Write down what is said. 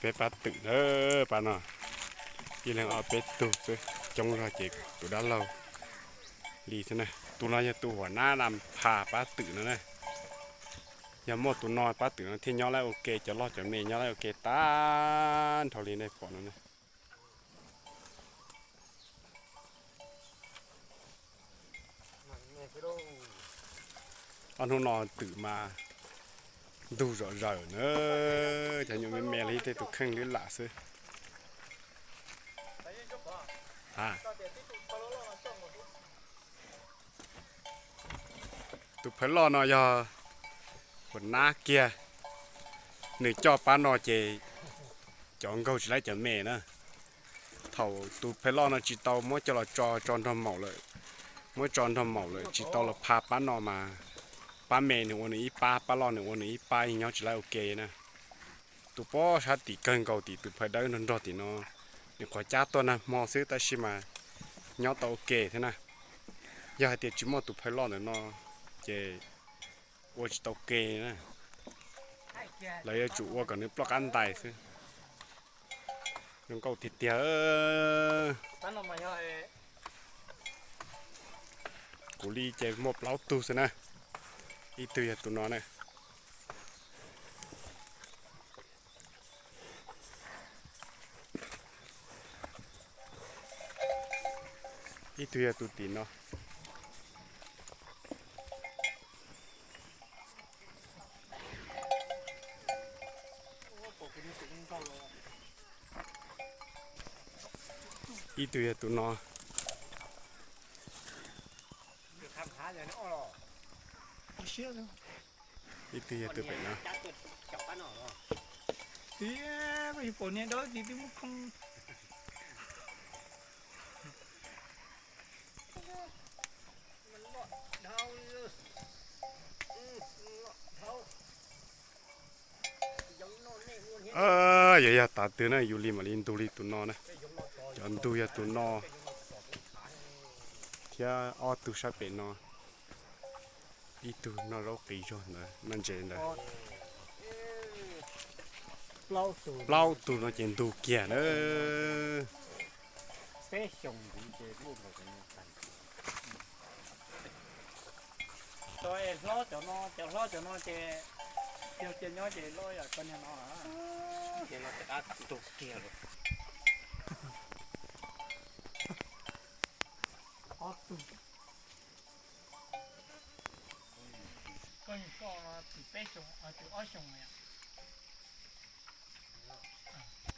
Peb pab twm na, pab no ib leeg ob peb tug xwb, coob zog ces tus dab laug li xwb na. Tus no yog tus huam nab na, pha pab twm no na. Yog muaj tus no pab twm no thiaj nyob lawm ua ke, cov loj cov me nyob lawm ua ke tag nrho li nej pom no na. Ob hnub no twm mas ntug zom zaws na, cov nyuam me me los yog tej tus kheej lwb lam xwb. Tus phawj loj no yog huam nab kiag, nws coj pab no ces cov nkaug tsis laib cov me na. Thaum tus phawj loj no tsis tau muab coj los tso, tso nrog maum lawm, muab tso nrog maum lawm tsis tau los pha pab no mas pab me nws ua nws ib pab, pab loj nws ua nws ib pab, yeej nyob tsis laib ua ke na. Tus pob sab tim kawg nkaus tim tus phawj dawb nrog nrog tim no, nws qhuav cab tuaj nag hmo xwb tab sis mas nyob tau ua ke thiab na. Yog hais tias tsis muaj tus phawj loj ntawm no ces ua tsis tau ke na. Lawv yuav tsum ua kom nws ploj qab ntais xwb. Zoo nkauj tiag tiag. Kuv li ces muaj plaub tug xwb na. Ib tug yog tus no na. Ib tug yog tus tim no. Ib tug yog tus no. Ib tug yog tus pem no. Yog, yog tas twg na yus li mam li ntug li tus no na. Cov ntug yog tus no thiab ob tug sab pem no. Ib tug noj zaub qis zog ntawd, noj ntses ntawd. Plaub tug no ces ntug kiag na. Hlob cov no, cov hlob cov no ces yog cia nyob ces loj yam koj niag no. Ces no ces qab ntug kiag lawm. Ob tug. Koj, koj twb peb xyoos, twb ob xyoos.